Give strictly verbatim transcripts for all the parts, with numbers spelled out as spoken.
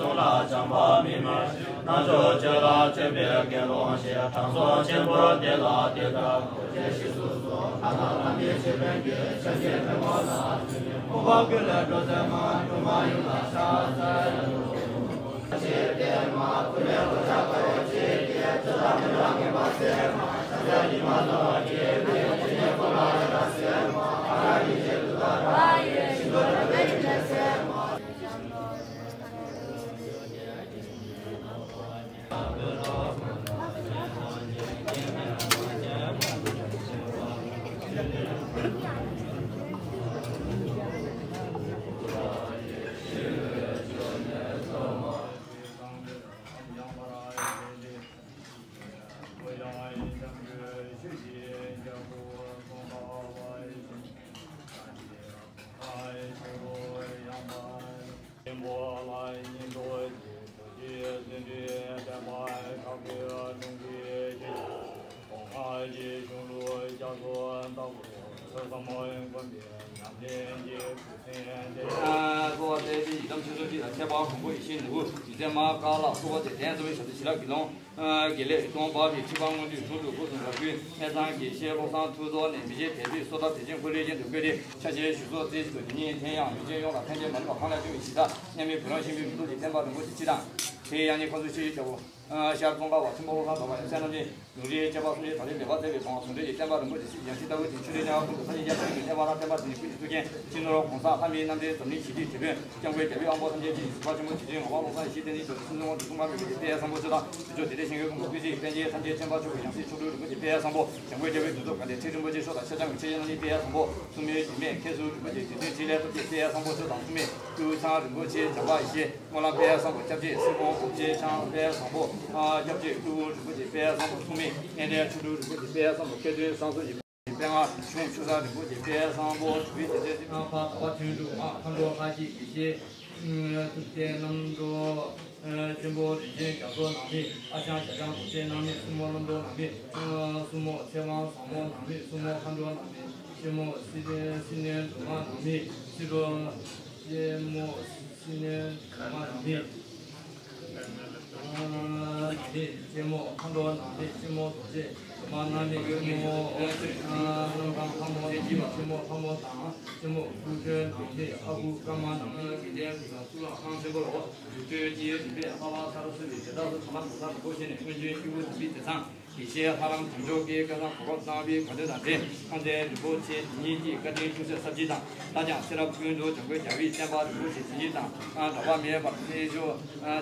གསུང་ལ་བྱམས་པ་མི་དམན། རྣལ་འབྱོར་ཆོས་ལ་སྤྱོད་པའི་དགེ་སློང་ཞེས། དྲང་སྲོང་ཆེན་པོ་དེ་ལ་དེ་ལྟར་དགོངས་ཏེ་ཞེས་སུ་གསུངས། ད་ལྟ་ལམ་གྱི་ཆོས་བོན་གྱི་ཆོས་ཀྱི་ཕྲེང་བ་ལ་ཞུགས་ནས། ཕུང་པོ་ཀུན་ལས་སྒྲོལ་མཛད་མ་སྒྲོལ་མ་ཡུམ་ལ་ཕྱག་འཚལ་ལོ། དགེ་ལེགས་སྟོང་འབར་བའི་ཁྲི་པང་མངོན་བསྡུས་དྲུང་དུ་སྐུ་གསུང་རབ་རྒྱུན་ནས་ཚང་གི་ཤེས་བློ་བཟང་ཐུགས་རྫོགས་ནས་མི་བརྗེད་དད་པའི་སོ་ཐར་དད་ཅན་འཁོར་ལོའི་རྒྱན་དུ་བཀོད་དེ་ཕྱག་ཆེན་བཞུགས་སོ་རྩེ་གཅིག་ཏུ་དེ་ཉིད་མཚན་ཡང་མི་ཆེན་ཡོངས་ལ་ཕན་བདེ་མ་ལུས་པ་གང་ལ་སྤྱོད་པའི་གཞི་བདག་མཉམ་མེད་བུ་རམ་ཤིང་པོའི་མེ་ཏོག་གི་བསྟན་པ་རིན་པོ་ཆེ་སྤྱི་དང་། དེའི་ཡང་སྙིང་ཁོང་ཚོའི་ཆོས་ཀྱི་རྒྱལ་པོ། ཤར་ཙོང་ཁ་བ་ཆེན་པོ་བློ་བཟང་གྲགས་པ་ཡང་སྲས་རྣམ་རྒྱལ་ལུང་རིའི་བཅས་པ་གསུམ་ཡུལ་དག་ལས་ལེགས་པར་མཛད་པའི་གདོང་བ་ཟུང་འབྲེལ་གྱི་བསྟན་པ་རིན་པོ་ཆེ་སྲིད་ཞིའི་ཡང་སྲིད་ལྟ་བུ་དེ་ཆུ་ལྷའི་གཉའ་བ་ཀུན་ཏུ་ས་གཞི་དབྱར་སྤྲིན་གྱི་ལྷའི་བ་རང་བསྟན་པ་དེ་ནི་ཀུན་གྱི་གཙུག་རྒྱན་སྤྱི་ནོར་ཝུ་གོང་ས་ལྷ་མིའི་རྣམ་འདྲེན་འཛམ་གླིང་ཞི་བདེའི་དེད་དཔོན་སྐྱབས་མགོན་རྒྱལ་བའི་དབང་པོ་ཐམས་ཅད་ཀྱི་གཟིགས་པ་ཆེན་པོ་ཞི་བདེའི་ངག་དབང་ཀློང་གསལ་ཡེ་ཤེས་བསྟན་འཛིན་མཆོག་ཏུ་སུན་ཚོན་དབང་དུ་སྲུང་མ་མེད་པའི་དཔལ་བཟང་པོ་ཆོས་དང་། དུར་ལྕོག་དེ་ལས་ཞིང་གི་ཀུན་པོ་ཀུན་གཟིགས་པཎ་ཆེན་ཐམས་ཅད་མཁྱེན་པ་མཆོག་གི་ཡང་སྲིད་མཆོག་སྤྲུལ་རིན་པོ་ཆེ་དཔལ་བཟང་པོ། འཇམ་མགོན་རྒྱལ་བའི་གདུལ་ཚོགས་དགའ་ལྡན་ཁྲི་རིན་པོ་ཆེ་མཆོག་དང་ཤཱཀྱ་ངོས་ཆེ་ཡང་རྣམ་གཉིས་དཔལ་བཟང་པོ། སྲུང་མའི་འཇིགས་མེད་མཁས་ཟུར་རིན་པོ་ཆེ་འཇིག་རྟེན་ཕྲིན་ལས་སྟོབས་ཆེན་དཔལ་བཟང་པོ་མཆོག་དང་། སྲུང་མའི་ཀླུ་བཟང་རིན་པོ་ཆེ་འཇམ་དཔལ་ཡེ་ཤེས་སྨོན་ལམ་དཔལ་བཟང་པོ་སྐྱབས་རྗེ་སྲིད་སྐྱོང་འོ་བརྒྱལ་འཆང་དཔལ་བཟང་པོ། སྐྱབས་རྗེ་ཀླུ་བུ་རིན་པོ་ཆེ་དཔལ་བཟང་པོ། སྲུང་མའི་གཉེན་ལྡན་ཆོ་འཕྲུལ་རིན་པོ་ཆེ་དཔལ་བཟང་པོ། སྐལ་ལྡན་བསང་གསོལ་གྱི་དཔལ་མངའ་བྱུང་ཆུ་བཟང་རིན་པོ་ཆེ་དཔལ་བཟང་པོ། གྲུབ་པའི་རྗེ་བཙུན་ཨ་ཕ་ཟླ་བ་ཆོས་དྲུག་མ་མཁའ་འགྲོ་ལྷ་གཅིག་དགེ་བཤེས། ཐུབ་བསྟན་རྣམ་གྲོལ། ཆེན་པོ་རིན་ཆེན་རྒྱ་མཚོ་ནང་མི། ཨ་ཞང་ཞྭ་ལྕགས་མགོ་ཅན་ནང་མི། སྲུ་མོ་བློ་མཐོ་ནང་མི། སྲུ་མོ་ཚེ་དབང་བཟང་མོ་ནང་མི། སྲུ་མོ་མཁའ་འགྲོ་ནང་མི། ཆེན་མོ་སྲི་སྲི་ནོན་འབྲུག་མ་ནང་མི། སྲི་རོ། ཆེན་མོ་སྲི་ནོན་འབྲུག་མ་ནང་མི། ནང་མི། ཆེན་མོ་མཁའ་འགྲོ་ནང་མི། ཆེན་མོ་རྡོ་རྗེ་འབྲུག་མ་ནང་མི། ཆེན་མོ་གནམ་ཁང་ལྷ་མོ་ནང་མི། ཆེན་མོ་ལྷ་མོ་དང་། ཆེན་མོ་སྐུ་མགྲོན་ནང་མི། ཨ་ཁུ་ཀརྨ་ནང་མི། དགེ་ལྡན་ཀུན་བཟང་གཙུག་ལག་ཁང་ཆེན་པོར། རྡུལ་ཚོན་གྱི་རིམ་པས་ལྷ་བ་ཚར་གསུམ་པའི་དེ་དག་ཏུ་ཐ་མ་དུ་ས་རིན་པོ་ཆེ་ནས་སྔོན་བྱོན་སྐྱེས་བུ་དམ་པའི་དེ་ཚང་དགེ་བཤེས་ལྷ་རམས་དམ་ཆོས་ཀྱི་བཀའ་དང་གོ་སྐབས་གནང་བའི་དགའ་སྟོན་དང་འབྲེལ། ཁང་ཚན་རིན་པོ་ཆེ་དེ་ཉིད་ཀྱི་བཀའ་དྲིན་ཐུགས་སྲས་ས་བྱི་དང་། ལྷ་ལྕམ་ཚེ་རབས་ཀུན་ཏུ་འཇམ་མགོན་རྒྱལ་བའི་བསྟན་པ་རིན་པོ་ཆེ་དེ་ཉིད་དང་འགྲོགས་པ་མེད་པར་ཚེ་མཆོག་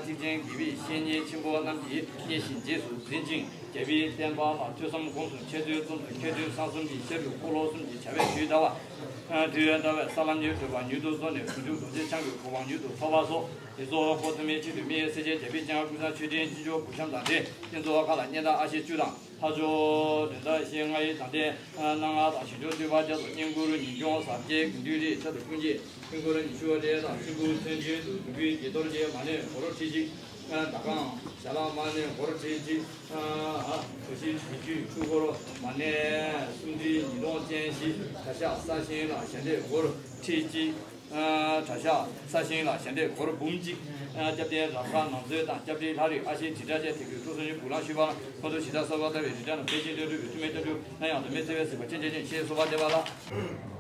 ཚིག་ཅན་དགེ་བའི་བཤེས་གཉེན་ཆེན་པོ་རྣམས་ཀྱིས་མཉེས་ཤིང་རྗེས་སུ་འཛིན་ཅིང་། རྒྱལ་བའི་བསྟན་པ་ལ་ཐོས་བསམ་སྒོམ་གསུམ་འཆད་རྩོད་རྩོམ་གསུམ་མཁས་བཙུན་གསང་གསུམ་གྱི་ཞབས་ཀྱི་འཁོར་ལོ་གསུམ་གྱི་བྱ་བས་དུས་འདའ་བ། དུས་འདའ་བའི་ས་ལམ་ཉིད་བགྲོད་པ་མྱུར་དུ་རྫོགས་ནས་དགུ་འཇུག་རྡོ་རྗེ་འཆང་གི་གོ་འཕང་མྱུར་དུ་ཐོབ་པ་སོགས། དེ་ཚོ་འཁོར་ཐུན་མིན་ཆེད་དུ་མིའི་སྲས་ཆེན་རྒྱལ་པོའི་སྤྱན་སྔར་ཀུན་བཟང་མཆོད་སྤྲིན་སྤྱི་ཆོག་གུར་གཤམ་དང་འབྲེལ། རྟེན་གཙོ་ཁག་ལ་སྙན་དར་ཨ་ཤེ་བཅུ་དང་། ལྷ་མཆོག་མགྲོན་བདག་བཞི་ལྔ་ཡི་དང་ལྡན། སྣ་ལྔ་དང་ཞི་ཁྲོ་བསྟོད་པ་རྒྱ་མཚོ་བསྙེན་བཀུར་ཉིན་གུང་གཟབ་རྒྱས་དགེ་འདུན་རིགས་ཆར་དུ་ཀུན་གྱི་དཀྱིལ་འཁོར་ཉི་ཤུ་རེ་དང་སྲིན་བུ་མཚོན་ཆེན་དུ་འབུམ་པའི་དགྱེས་རྡོར་གྱི་མ་ཎི་སྒོར་ཁྲི་གཅིག་ཟླ་གང་ཞལ་ལག་མ་ཎི་སྒོར་ཁྲི་གཅིག་གྲོ་ཞིབ་བྱེད་རྒྱུའི་འཁྲུལ་འཁོར་མ་ཎི་སུམ་ཁྲི་ཉིས་སྟོང་ཅན་བཞི། གྲྭ་ཤག་ས་ཞིང་ལ་ཞལ་འདེབས་སྒོར་ཁྲི་གཅིག་གྲྭ་ཤག་ས་ཞིང་ལ་ཞལ་འདེབས་སྒོར་འབུམ་གཅིག་སྐྱབས་རྟེན་རབ་དཀར་ནང་མཛོད་དང་སྐྱབས་རྗེ་ལྷ་རིགས་ཨ་ཤེ་དྲིལ་བསྒྲགས་བཅས་ཐེག་པའི་ཁྲོ་གསུམ་གྱི་བུ་གླང་ཤུ་པ་ལ་ཁོང་ཚོ་ཞི་བདག་གསར་པ་ལྟ་བའི་རི་བྲག་ནང་འཕེལ་ཞིང་ལྡན་འགྲོ་བའི་མཐུ་མེད་རྟ་མགྲིན་ནང་ཡང་འཛམ་མེད་བརྩེ་བའི་གཟིགས་པ་ཅན་བྱེད་ཅིང་ཞེས་གསོལ་བ་འདེབས་པ་ལ།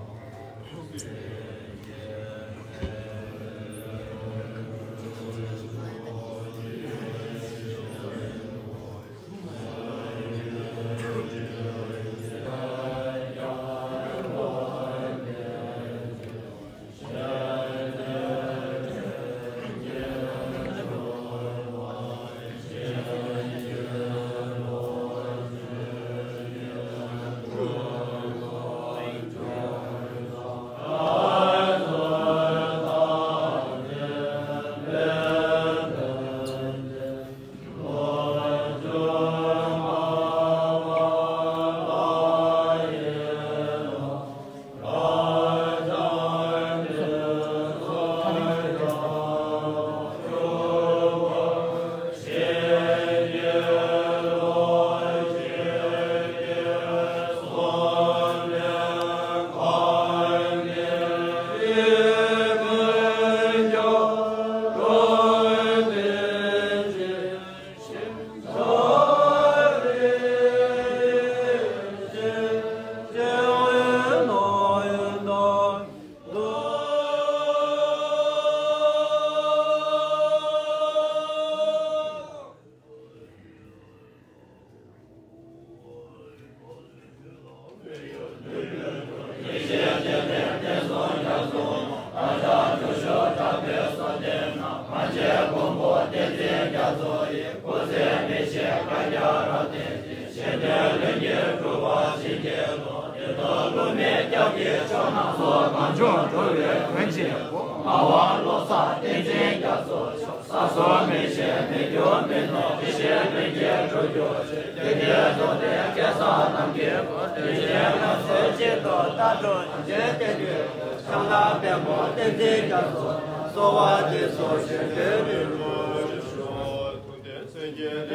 ལས་མགོན་པོ་བསྟན་འཛིན་རྒྱ་མཚོ་ཡི། སྐུ་ཚེ་མི་ཤིགས་བཀའ་རྒྱ་རབ་བརྟན་ཅིང་། གཞན་དོན་ལྷུན་གྱིས་གྲུབ་པར་བྱིན་གྱིས་རློབས། བདེ་སྟོང་ལུས་མེད་སྐྱབས་ཀྱི་མཆོག། སྣ་ཚོགས་གངས་ལྗོངས་འགྲོ་བའི་མགོན་ཆེན་པོ། ངག་དབང་བློ་བཟང་བསྟན་འཛིན་རྒྱ་མཚོ་མཆོག། ས་སོགས་མི་ཤེས་མི་འགྱུར་མི་སྟོང་། ཡེ་ཤེས་ལྷུན་གྱིས་གྲུབ་གྱུར་ཅིག། དེ་ནས་རྫོགས་པའི་སྐལ་བཟང་རྣམས་ཀྱི་སྐུ། རིན་ཆེན་ལྷ་མོའི་སྤྱན་སྟོབས་རྟ་མགྲོན་རྗེ་བསྟན་འགྲོའི། ཕྱག་ན་པདྨོ་བསྟན་འཛིན་རྒྱ་མཚོ། གསོལ་བ་འདེབས་སོ་ཞིང་འདུས་པའི་སྐུ།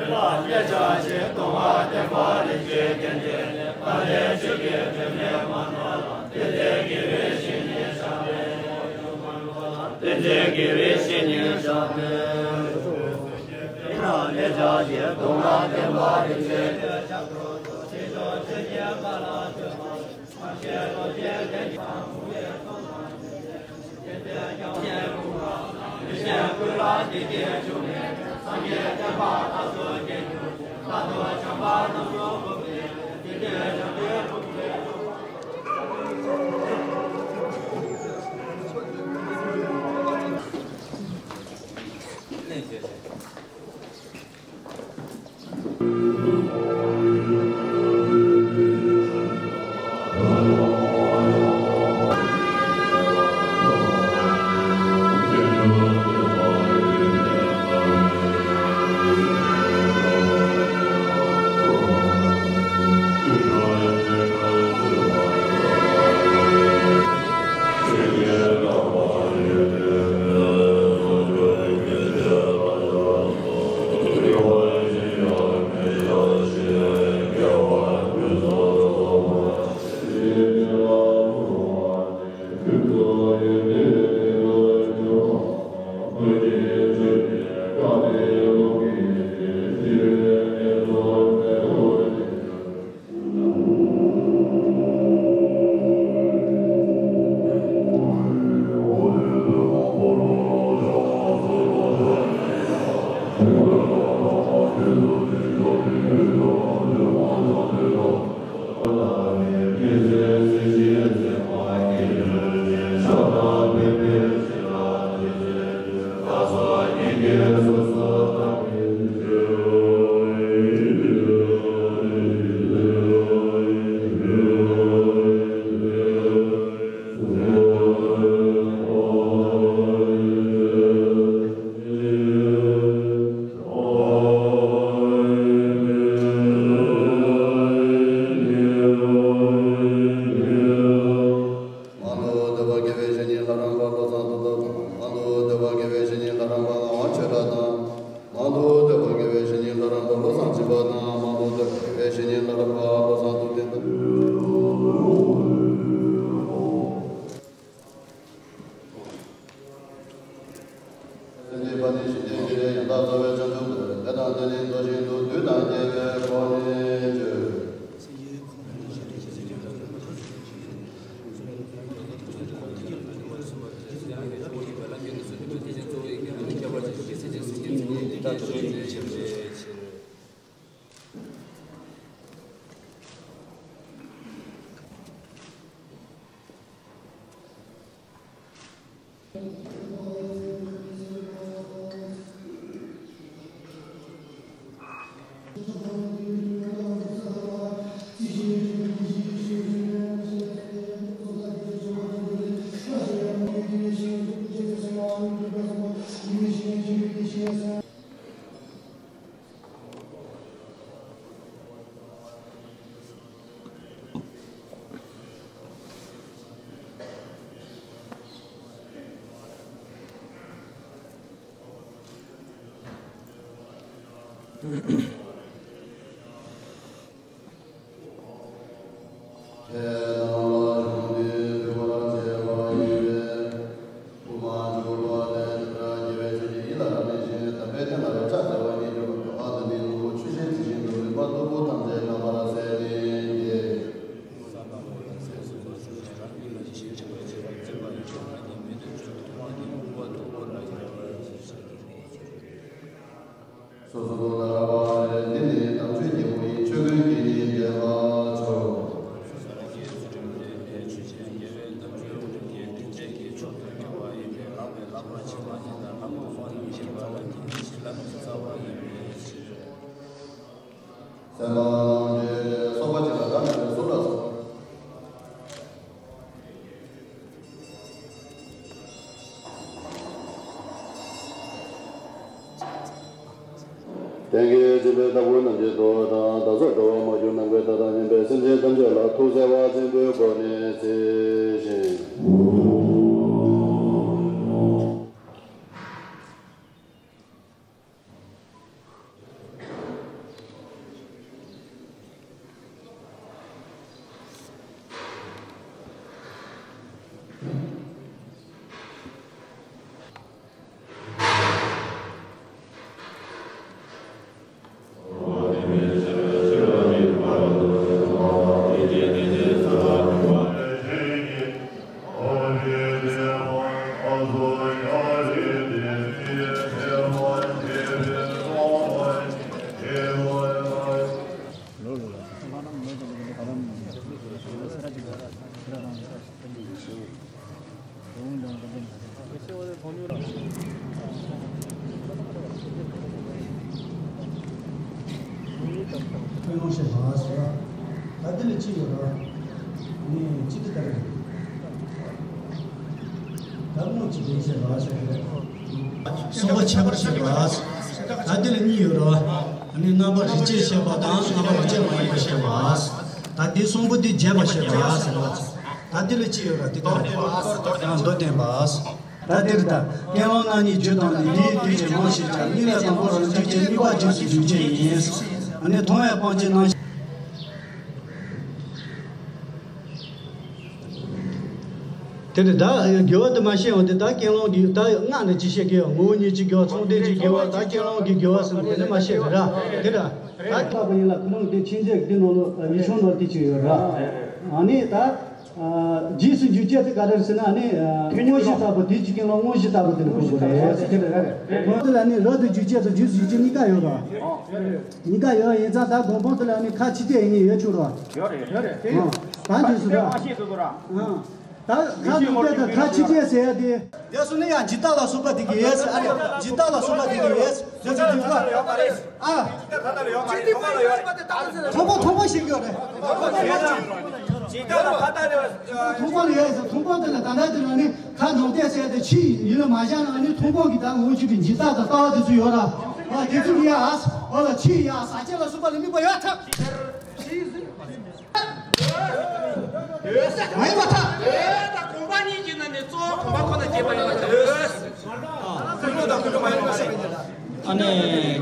ལ་ལས་བྱ་ཞིང་སྟོང་པ་བདེན་པ་རིན་ཆེན་རྒྱན་ཅན། ལ་ལས་ཆོས་ཀྱི་སྒྲོན་མེ་མ་ནོར་ལམ། བསྟན་འཛིན་དགེ་བའི་བཤེས་གཉེན་ཞབས་པད། བསྟན་འཛིན་དགེ་བའི་བཤེས་གཉེན་ཞབས་པད། ལ་ལས་བྱ་ཞིང་སྟོང་པ་བདེན་པ་རིན་ཆེན། མང་དུ་བསྟོད་པ་དགེ་བའི་བཤེས་གཉེན་ལྷ་རམས་པ་བློ་བཟང་རྡོ་རྗེ་དང་། མང་དུ་བསྟོད་པ་དགེ་བའི་བཤེས་གཉེན་ལྷ་རམས་པ་ངག་དབང་ཆོས་གྲགས་དང་། མང་དུ་བསྟོད་པ་དགེ་བའི་བཤེས་གཉེན་ལྷ་རམས་པ་བློ་བཟང་སྦྱིན་པ་དང་། མང་དུ་བསྟོད་པ་དགེ་བའི་བཤེས་གཉེན་ལྷ་རམས་པ་བློ་བཟང་ཐུབ་བསྟན་དང་། སེམས་ཀྱི་དཔའ་ནི་ཞི་བདེའི་གི་རེ་ཡང་དག་རྩ་བའི་བྱང་ཆུབ་ཏུ་ལས་དང་ལྡན་ནི་མདོ་བཞིན་དུ་བདུད་དང་རྒྱལ་བའི་སྒོ་ནས་བྱོས། ཁྱེད་རྣམས་ལ་གཞུང་འདི་འབུལ་བར་བྱེད་པ་ཡིན་པས། དབུ་མ་འཇུག་པ་ལས་འདི་ལྟར་རྒྱལ་བའི་བཤེས་གཉེན་ཡིད་ལ་རབ་གནས་ཤིང་། དམ་པའི་རྟེན་ལ་རབ་ཕྱག་འཚལ་བ་ཉིད་གྱུར་པ། འགྲོ་བ་དོན་མིན་ལུགས་ཆོས་བཤད་དེ་བཞིན་དུ་རིག་པ་རྟོགས་པོ་ཐམས་ཅད་རྣམ་པར་གསལ་ནས་ཀྱེ། སོ་སོ་ལ་རག་པ་ལས་འདི་ནི་དམ་ཆོས་རྒྱལ་པོ་ཡི། ཆོས་ཀུན་དགེ་བའི་བདེན་པ་མཆོག། ཆོས་ཀྱི་ཚུལ་ཁྲིམས་ལྡན་པའི་ཆོས་ཅན། རྒྱལ་བའི་དམ་ཆོས་ཀུན་གྱི་སྟོབས་ཀྱིས་སྐྱོབ་པ་ཡིན་པས། ལྷག་པའི་ལྷག་པར་ཕྱིན་པ་ཉིད་དང་། ལྷག་མ་སོགས་རྣམས་ཤེས་པ། སེམས་དཔའ་རྣམས་ཀྱིས་ཚོགས་པ་གཅིག་ལ་བདག་མེད་པའི་གཟུགས་ལ་སོགས། གཏན་གྱི་སྦྱིན་པའི་བདག་པོ་རྣམས་ཀྱི་ཐུགས་དང་བདག་སོགས་འགྲོ་བ་མ་གྱུར་ནམ་མཁའི་མཐའ་དང་མཉམ་པའི་སེམས་ཅན་ཐམས་ཅད་ལ་ཐུགས་བརྩེ་བ་ཆེན་པོའི་སྒོ་ནས་བརྩེ་ཞིང་། ཁོ་ཡོང་ཤེས་མ་ཟེར། ད་འདི་ལ་ཅི་ཡོད་ར། ནི་ཅི་འདི་ལྟར་རེད། ད་སྔོན་ཅི་བྱས་ཤེས་མ་ཟེར། གསུམ་པ་ཁྱད་པར་ཤེས་པ། ད་འདི་ལ་གཉིས་ཡོད་ར། ནི་རྣམ་པར་རིག་བྱེད་ཤེས་པ་དང་རྣམ་པར་རིག་བྱེད་མ་ཡིན་པ་ཤེས་པ། ད་འདི་གསུམ་པོ་འདི་བརྗེས་པ་ཤེས་པ་ཟེར་བ། ད་འདི་ལ་ཅི་ཡོད་ར་འདི་ལྟར་རེད། མདོར་བསྟན་པ། ད་འདིར་ད་ཀུན་སློང་རྣམ་གཉིས་རྒྱུ་དང་ནི་དེའི་དུས་ཀྱི་སྣང་ཞེས་བྱ། གཉིས་ལས་དང་པོ་རང་རྒྱུད་ཀྱི་དམིགས་པ་རྗེས་སུ་འཇུག་བྱེད་ཡིན། ཨ་ནི་མཐོང་བས་སྤང་བྱའི་སྣང་དེ་ནི་ད་དགེ་བ་དུ་མ་བཤད་འོང་དེ། ད་ཀུན་སློང་གི་ད་སྔགས་ནས་ཅི་བཤད་དགེ་བ། ངོ་བོ་ཉིད་ཀྱི་དགེ་བ། ཚོགས་བདུན་གྱི་དགེ་བ། ད་ཀུན་སློང་གི་དགེ་བ་ཟེར་ནས་དེ་ནི་མ་བཤད་རེད་ར། དེ་ད་ད་ཁ་བ་ཡིན་ལ་ཁུ་ནང་དེ་ཆིན་ཙེ་དེ་ནང་ལོ་ཡིག་ཆུང་ནང་དེ་ཅིག་ཡོད་ར། ཨ་ནི་ད། རྗེས་སུ་འཇུག་བྱེད་དེ་ག་རེ་རེད་ཟེར་ན་ནི། དངོས་གཞི་ལྟ་བུ་དེ་ཅིག་ཀུན་སློང་དངོས་གཞི་ལྟ་བུ་དེ་ནི་དགོས་པ་རེད་ཟེར་གྱི་རེད། དོན་དེ་ལ་ནི་རབ་ཏུ་འཇུག་བྱེད་དང་རྗེས་སུ་འཇུག་བྱེད་གཉིས་ཀ་ཡོད་རེད། གཉིས་ཀ་ཡོད་ཡིན་ཙང་ད་དགོངས་པ་དེ་ལ་ནི་ཁ་ཕྱི་བལྟས་ཡིན་ངེས་ཡོད་ཆོག་རེད། ཡོད་རེད་ཡོད་རེད། ད་དུས་སུ་རེད། ད་ཁ་ནང་བལྟས་དང་ཁ་ཕྱི་བལྟས་ཟེར་ཡ་དེ། དེ་སུ་ནི་ཡང་ཇི་ལྟ་ལ་སོགས་པ་དེ་གི་ཡས་ཨ་རེ། ཇི་ལྟ་ལ་སོགས་པ་དེ་གི་ཡས་དེ་ཚོ་ཇི་ལྟ་ལ་ཡོད་པ་རེད། ཨ། ཇི་ལྟ་ལ་ཡོད་པ་རེད། ཐོག་མ་ལ་ཡོད་རེད། ཐོག་མ་ཐོག་མ་ཞིག་ཡོད་རེད། ཇི་ལྟ་ལ་ཕ་ལྟ་ལ་ཡོད། ཐོག་མ་ལ་ཡོད་ཟེར། ཐོག་མ་དེ་ལ་ད་ལྟ་དེ་ལ་ནི་ཁ་ནང་བལྟས་ཟེར་དེ་ཕྱི་ཡིན་ལ་མ་བཞག་ན་ནི་ཐོག་མ་གི་ད་ངོ་བོ་ཅིག་གི་ཇི་ལྟ་དང་ལྟ་བ་དེ་ཚོ་ཡོད་ར། ཨ་དེ་ཚོ་ཡ་ཨ་ས་ཨ་ལ་ཕྱི་ཡ་ས་ཆ་ལ་སོགས་པ་ལ་དམིགས་པ་ཡོད་ཐབས། མ་ཡིན་པར་ཐལ། ད་དགོངས་པ་གཉིས་ཀྱི་ནང་ནས་གཙོ་བོ་དགོངས་པ་ཁོ་ན་རྒྱས་པ་ཡིན་པར་ཐལ། ཨ་ནི་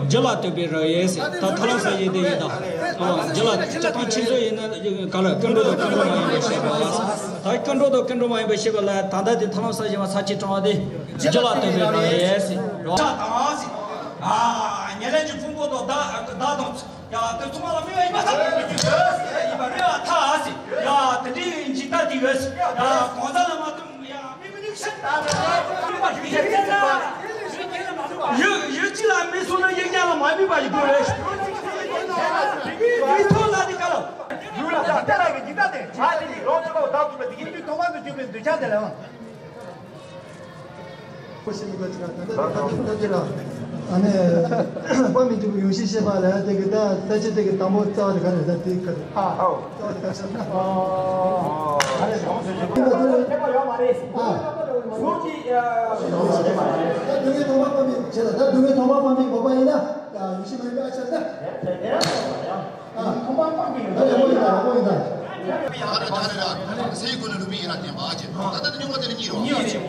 རྒྱུད་ལ་ལྟོས་པའི་རབ་དབྱེ་ཟེར། ད་ཐར་ལམ་གསལ་བྱེད་དེ་ཡིན་ད། ཨ་རྒྱུད་ལ་སྤྱིར་བཏང་ཕྱིན་ཚུལ་ཡིན་ན་ག་ལ་ཀུན་འགྲོ་དང་ཀུན་འགྲོ་མ་ཡིན་པའི་ཤེས་པ། ད་ཀུན་འགྲོ་དང་ཀུན་འགྲོ་མ་ཡིན་པའི་ཤེས་པ་ལ་ད་ལྟ་དེ་ཐར་ལམ་གསལ་བྱེད་པ་ས་བཅད་དྲུག་པ་དེ་རྒྱུད་ལ་ལྟོས་པའི་རབ་དབྱེ་ཟེར། ཆགས་དང་ཟེར། ཨ་ཉེར་ལེན་གྱི་ཕུང་པོ་དང་བདག་བདག་དང་། ཡ་དེ་ཚོ་མ་ལ་མི་བ་ཡིན་པ་ཐག་ཡིན་པ་རེད་བ་ཐག་ཟེར། ཡ་དེ་འདྲའི་འཇིག་ལྟ་དེ་ཡོད་ཟེར། ཡ་གང་ཟག་ལ་མ་གཏོགས་ཡ་མི་མི་ནུག་ཤ། ཡུལ་ཡུལ་གཅིག་ལ་མི་སོང་ན་ཡུལ་གཞན་ལ་མ་དམིགས་པ་ཡིན་དགོས་རེད། མི་ཐོག་ལ་དེ་ག་ལ། ཡུལ་ལ་ས་དེ་ལ་གི་འཇིག་ལྟ་དེ་བྱ་དེ་ནི་ལོག་ཆོས་པ་བདག་ཐུབ་པ་དེ་ཡིན་དུས་ཐོག་མར་དུ་འཇུག་པའི་འདོད་ཆགས་དེ་ལ་ཡང་། ཁོ་ཤེས་མི་དགོས་ཅི་ག་ད་ལྟ་ད་ལྟ་ད་ལྟ་ལ་ཨ་ནི་དཔག་མི་འཇུག་པའི་ཡོངས་ཤེས་ཤེས་པ་ལ་དེ་གི་ད་ལྟ་ཅི་དེ་གི་དང་པོ་རྩ་བ་དེ་ག་རེ་ད་དེ་ག་རེ། ཨ་ཨོ། རྩ་བ་དེ་ག་ཤེས་ན། ཨ་རེ་ཡོངས་སུ་འཇུག་པ་དེ་ལ་ཐེག་པ་ཡོད་མ་རེད། ཨ། ཟུར་གྱི་ཡོངས་ཤེས་ཤེས་པ་རེད། ད་དུ་བའི་དོན་པ་དཔག་མི་བྱེད་ལ་ད་དུ་བའི་དོན་པ་དཔག་མི་འགོག་པ་ཡིན་ན་ཡོངས་ཤེས་མ་ཡིན་པའི་ཨ་ཆ་ན། དེ་དེ་རང་ཡང་། ཨ། ཁོང་པ་སྤངས་ཀྱི་ཡོད། ད་ཡག་པོ་ཡིན་ད། ཡག་པོ་ཡིན་ད། ད་རེ་ད་རེ་ར། སའི་གོ་ལ་རུ་པི་ཡིན་ན་བདེན་པ་ཨ་ཅེ། ད་ལྟ་དེ་རྙོག་པ་དེ་ནི་གཉིས་རོ། གཉིས་རོ།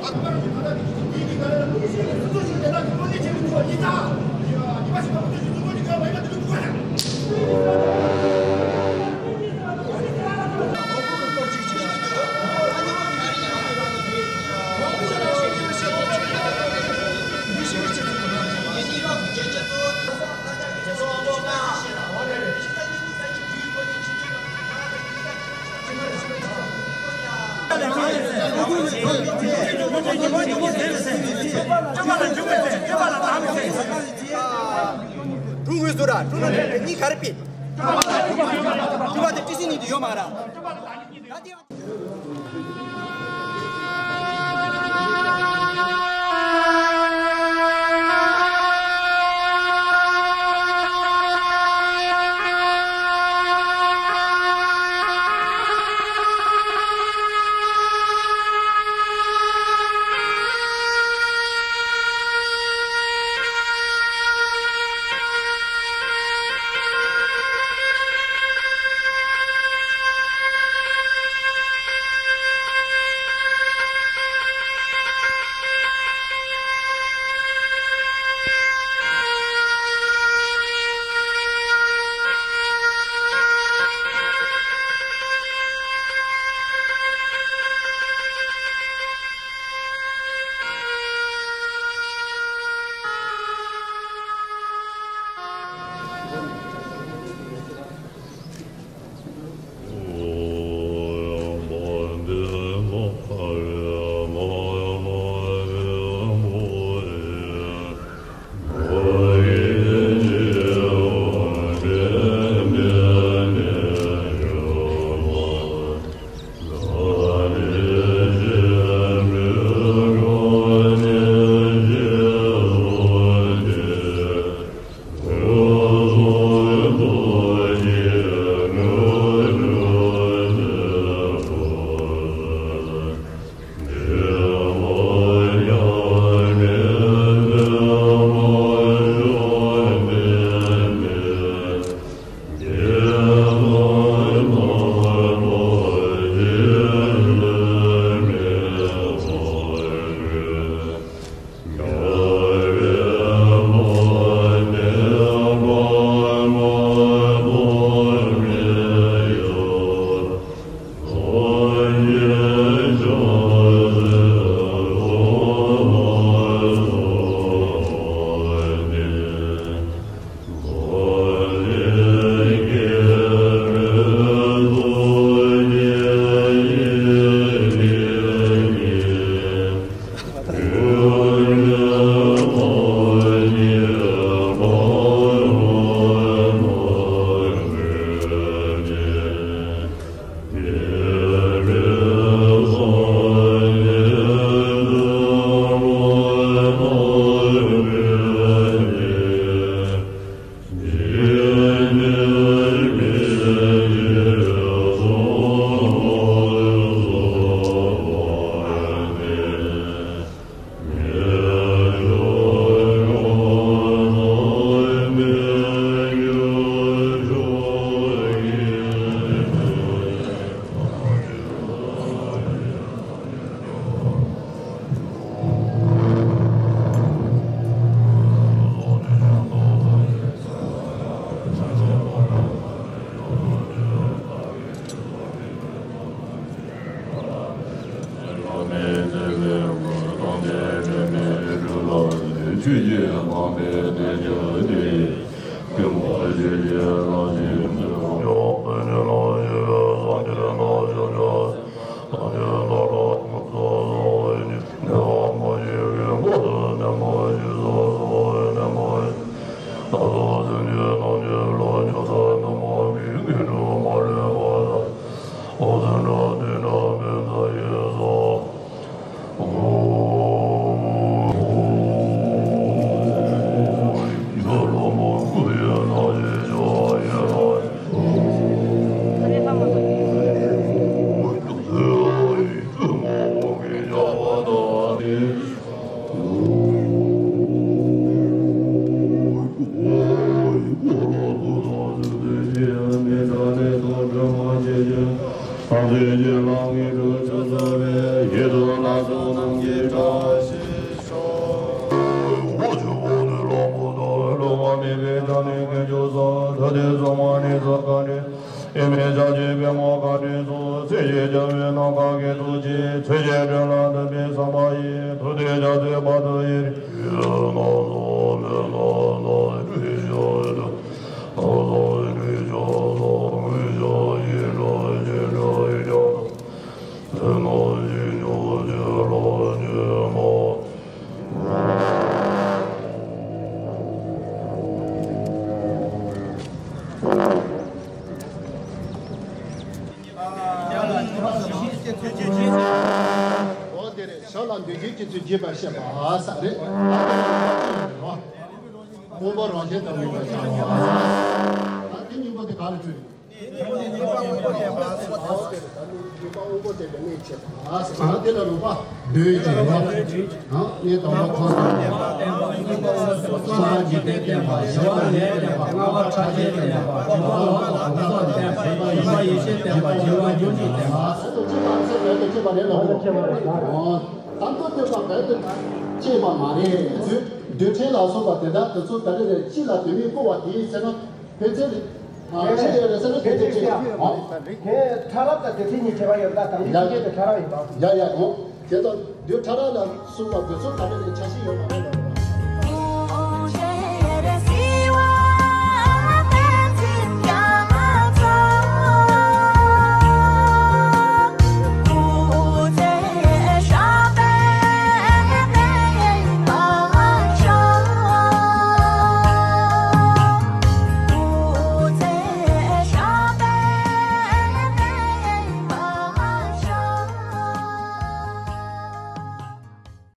ཀྲུང་གོའི་བཟོ་ར་ཀྲུང་གོ་གཉིས་ག་རེ་པི། ཀྲུང་གོ་དེ་ཀྲི་སི་ནི་དུ་ཡོད་མ་ར། ཨེ་མའི་ཕྱག་རྒྱའི་པད་མོ་མཁའ་སྤྲིན་སོགས། ཚེ་ཡི་རྒྱལ་བའི་ནམ་མཁའ་གི་ཐུགས་རྗེ། ཆོས་ཀྱི་སྤྲིན་ལ་འདུད་པའི་བསམ་པ་ཡིས། ཐུགས་རྗེ་རྒྱ་མཚོའི་བར་དུ་ཡི་རིགས། འོ་དེ་རེད། ཞབས་ལ་འདོད་ཆེན་སྐྱེ་ཚུལ་རྒྱས་པར་བཤད་པ་ས་རེད། དབང་པོ་རང་བཞིན་དུ་མེད་པར་བྱ་བ། ད་དེ་སྙིང་པོ་དེ་ག་རེ་འཁྲུལ་ཡོད། དབང་པོ་དེ་དེ་ནས་བྱེད་པ། ཨ་ས་དེ་ལ་རོགས་པ་འདོད་ཀྱི་རེད་བ། ཨ་ནི་དང་པོ་ཁོང་དང་། སངས་རྒྱས་པའི་བསྟན་པ་ཞི་བ་ལྷས་བསྟན་པ། ལྔ་པ་ཕྲ་རྒྱས་བསྟན་པ། བཅུ་པ་འོག་ཏུ་གོང་ས་བསྟན་པ། བཞི་པ་ཡེ་ཤེས་བསྟན་པ། བརྒྱད་པ་སྒྱུ་འཕྲུལ་བསྟན་པ། ཨ་ས་དེ་ཅི་ལྟར་ཚེ་བས་དེ་ཅི་པ་རེད་ལ་འོ། ཨ་མདོ་སྟོན་པ་བས་དེ་ཅི་པ་མ་རེད། རྡུལ་ཕྲན་ལ་སོགས་པ་དེ་དག་དེ་ཚོ་ད་རེ་རེ་ཅི་ལ་དོན་མི་གོ་བ་དེའི་ཚེ་ན། ཕན་ཚུན་རེད། ཨ་ཕྱི་ལས་རེད་ཟེར་ན་ཕན་ཚུན་ཕྱི་ལས། ཨ། དེ་ཕྲ་རབ་དང་དེ་ཚེ་གཉིས་བྲལ་བ་ཡོད་ད། དང་པོའི་ཡ་ཕྱི་རྒྱལ་དེ་ཕྲ་རབ་ཡིན་པ། ཡ་ཡ་ཡོང་། དེ་དང་རྡུལ་ཕྲ་རབ་ལ་གསུངས་པ་དེ་ཚོ་ད་ལྟ་ནས་ཆ་ཤས་ཡོད་མ་རེད་ལ།